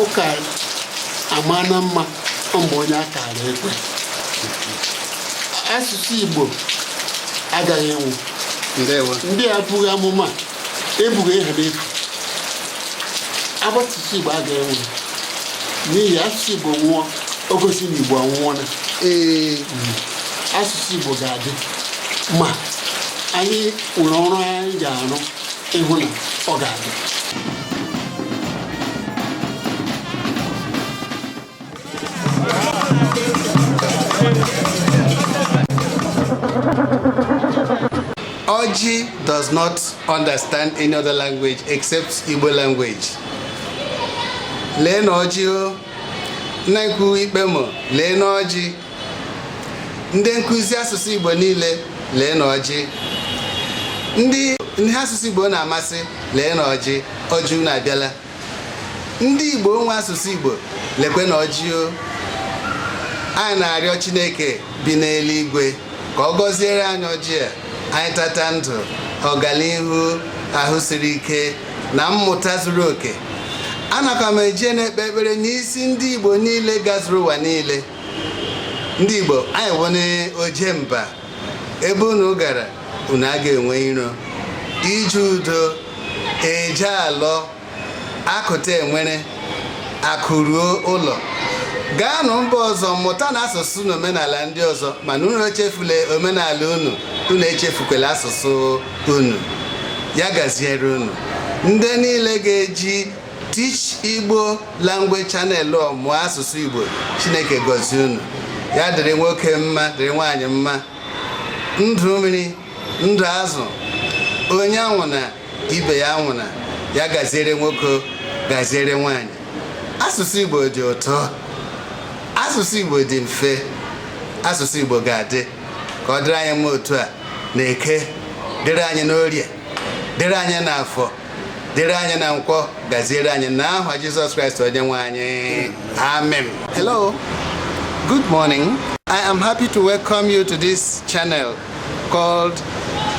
Ụka ama na mma mgbe onye akara ekwe. Asụsụ Igbo agaghị enwu. Ndewo. Ndị a bughị amụma, ebughị ihe n'efu. Asụsụ Igbo agaghị enwu, n'ihi asụsụ Igbo nwụọ, o gosi na Igbo anwụọla. Ee. Asụsụ Igbo ga-adị, ma anyị nwere ọrụ anyị ga-arụ ịhụ na ọ ga-adị. Ọjị does not understand any other language except Igbo language. Lee na ọjị o, nna ikwu ikpe mụ, lee na ọjị. Ndị nkụzi asụsụ Igbo niile, lee na ọjị. Ndị ndị asụsụ Igbo na-amasị, lee na ọjị, ọjị unu abịala. Ndị Igbo nwe asụsụ Igbo, lekwe na ọjị o. Anyị na-arịọ Chineke bi n'eluigwe ka ọ gọziere anyị ọjị a, anyị tata ndụ, ọganihu, ahụ siri ike na mmụta zuru oke. Anakwa m eje na-ekpe ekpere n'isi ndị Igbo niile gazuru ụwa niile. Ndị Igbo anyị wụ oje mba, ebe unu gara unu aga enwe iro, ije udo, eje alọ, akụta enwere, akụ ruo ụlọ. Gaanụ mba ọzọ mụta na asụsụ na omenala ndị ọzọ, mana unu echefula omenala unu, unu echefukwala asụsụ unu. Ya gaziere unu. Ndị niile ga-eji Teach Igbo Language Channel mụọ asụsụ Igbo, Chineke gọzie unu. Ya dịrị nwoke mma, dịrị nwaanyị mma. Ndụ mmiri, ndụ azụ, onye anwụna, ibe ya anwụna. Ya gaziere nwoke, gaziere nwaanyị. Asụsụ Igbo dị ụtọ, asụsụ Igbo dị mfe, asụsụ Igbo ga-adị ka ọ dịrị anyị mma otu a na Eke, dịrị anyị n'Orie, dịrị anyị n'Afọ, dịrị anyị na Nkwọ, gaziere anyị n'aha Jizọs Kraịst onye nwe anyị. Amen. Hello, good morning. I am happy to welcome you to this channel called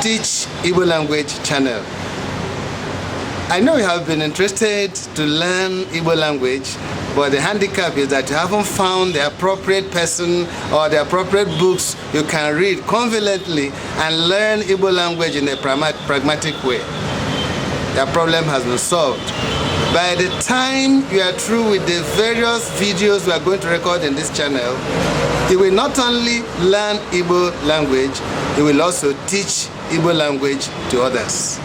Teach Igbo Language Channel. I know you have been interested to learn Igbo language, but the handicap is that you haven't found the appropriate person or the appropriate books you can read conveniently and learn Igbo language in a pragmatic way. Your problem has been solved. By the time you are through with the various videos we are going to record in this channel, you will not only learn Igbo language, you will also teach Igbo language to others.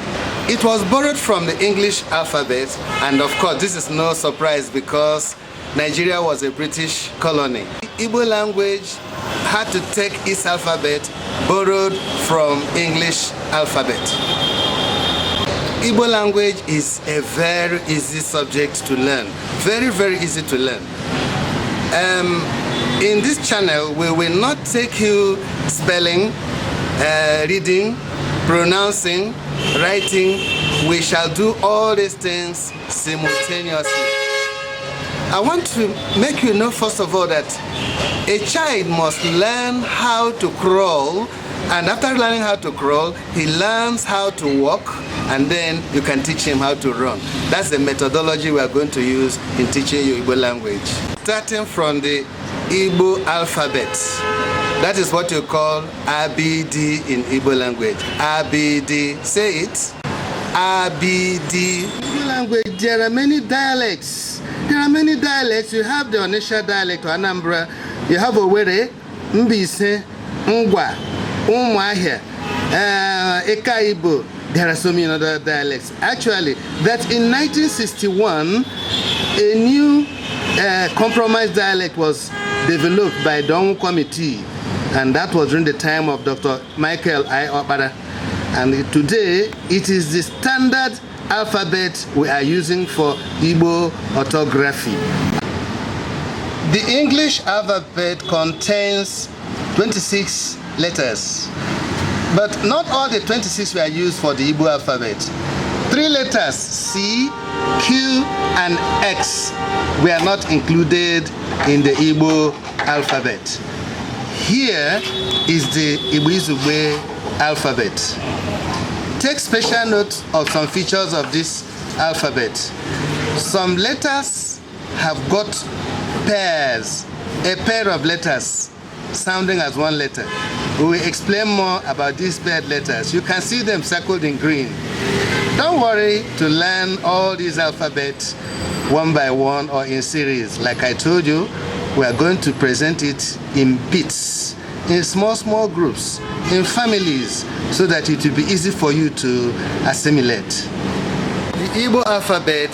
It was borrowed from the English alphabet, and of course this is no surprise because Nigeria was a British colony. Igbo language had to take its alphabet borrowed from English alphabet. Igbo language is a very easy subject to learn. Very, very easy to learn. In this channel, we will not take you spelling, reading, pronouncing, writing. We shall do all these things simultaneously. I want to make you know, first of all, that a child must learn how to crawl, and after learning how to crawl, he learns how to walk, and then you can teach him how to run. That's the methodology we are going to use in teaching you Igbo language. Starting from the Igbo alphabet. That is what you call ABD in Igbo language. ABD. Say it. ABD. Igbo language, there are many dialects. There are many dialects. You have the Onitsha dialect or Anambra. You have Owerri, Mbaise, Ngwa, Umuahia, Eka Igbo. There are so many other dialects. Actually, that in 1961, a new compromise dialect was developed by the Onwu Committee, and that was during the time of Dr. Michael I. Okpara. And today, it is the standard alphabet we are using for Igbo orthography. The English alphabet contains 26 letters, but not all the 26 were used for the Igbo alphabet. 3 letters, C, Q, and X, were not included in the Igbo alphabet. Here is the Igbo Izugbe alphabet. Take special note of some features of this alphabet. Some letters have got pairs, a pair of letters sounding as one letter. We will explain more about these paired letters. You can see them circled in green. Don't worry to learn all these alphabets one by one or in series. Like I told you, we are going to present it in bits, in small, small groups, in families, so that it will be easy for you to assimilate. The Igbo alphabet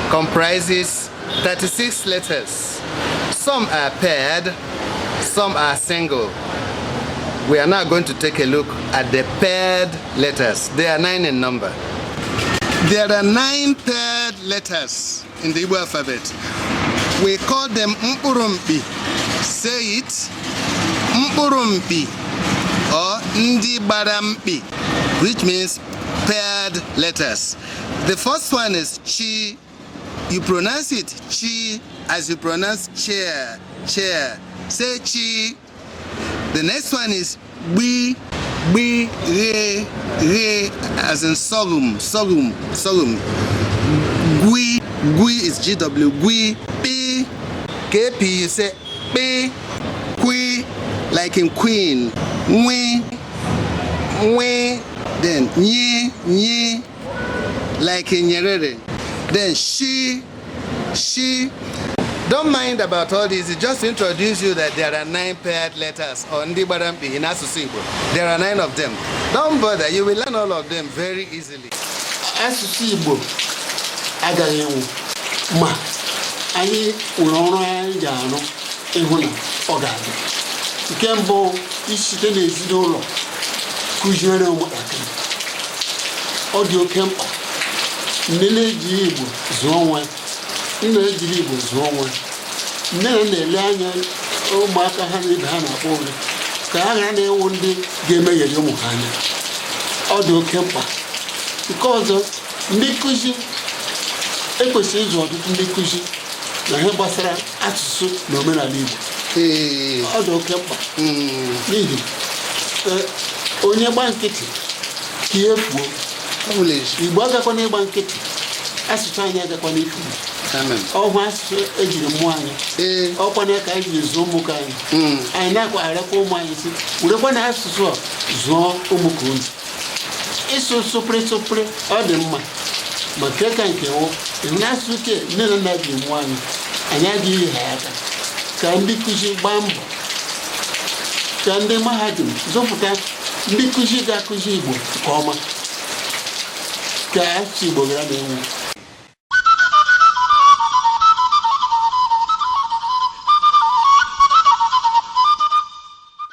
comprises 36 letters. Some are paired, some are single. We are now going to take a look at the paired letters. They are nine in number. There are nine paired letters in the Igbo alphabet. We call them mkpụrụmkpi. Say it. Mkpụrụmkpi or ndị gbara mkpi, which means paired letters. The first one is chi. You pronounce it chi as you pronounce chair, chair. Say chi. The next one is gbi, gbi, ghe, ghe, as in sorghum, sorghum, sorghum. Gwi, gwi is GW, gwi, p, KP, you say p, kwi, like in queen, nwi, nwi, then nyi, nyi, like in Nyerere. Then shi, shi. Don't mind about all this. It just introduce you that there are nine paired letters on ndị gbara mkpi in asụsụ Igbo. There are nine of them. Don't bother, you will learn all of them very easily. Asụsụ Igbo agaghị enwu, ma anyị nwere ọrụ anyị ga-arụ ịhụ na ọ ga-adị. Nke mbụ, isite n'ezinụlọ kụziere ụmụntakịrị. Ọ dị oke mkpa. Nne na-eji Igbo zụọ nwa, nna ejiri Igbo zụọ nwa, nne na na-ele anya ụmụaka ha na ibe ha na-akpọ uri ka ha ghara na-ewu ndị ga-emegheri ụmụ ha anya. Ọ dị oke mkpa. Nke ọzọ, ndị nkụzi, ekwesịrị ịzụ ọtụtụ ndị nkụzi na ihe gbasara asụsụ na omenala Igbo. Ọ dị oke mkpa n'ihi onye gba nkịtị ka ihe fuo. Foolish. Igbo agakwana ịgba nkịtị, asụsụ anyị agakwana ifu. Amen. Ọhụ asụsụ ejiri mụọ anyị, ọkwana ka anyị jiri zụọ ụmụka anyị. Anyị na-akwa ụmụ anyị si werekwa na asụsụ a zụọ ụmụ ka unu. Ịsụ sụpịrị sụpịrị, ọ dị mma, ma nke ka nke wụ ịhụ na asụsụ ke nne na nna ji mụọ anyị, anyị adịghị ha aka. Ka ndị nkụzi gbaa mbọ, ka ndị mahadum zụpụta ndị nkụzi ga-akụzi Igbo nke ọma, ka asụsụ Igbo ghara na-enwu.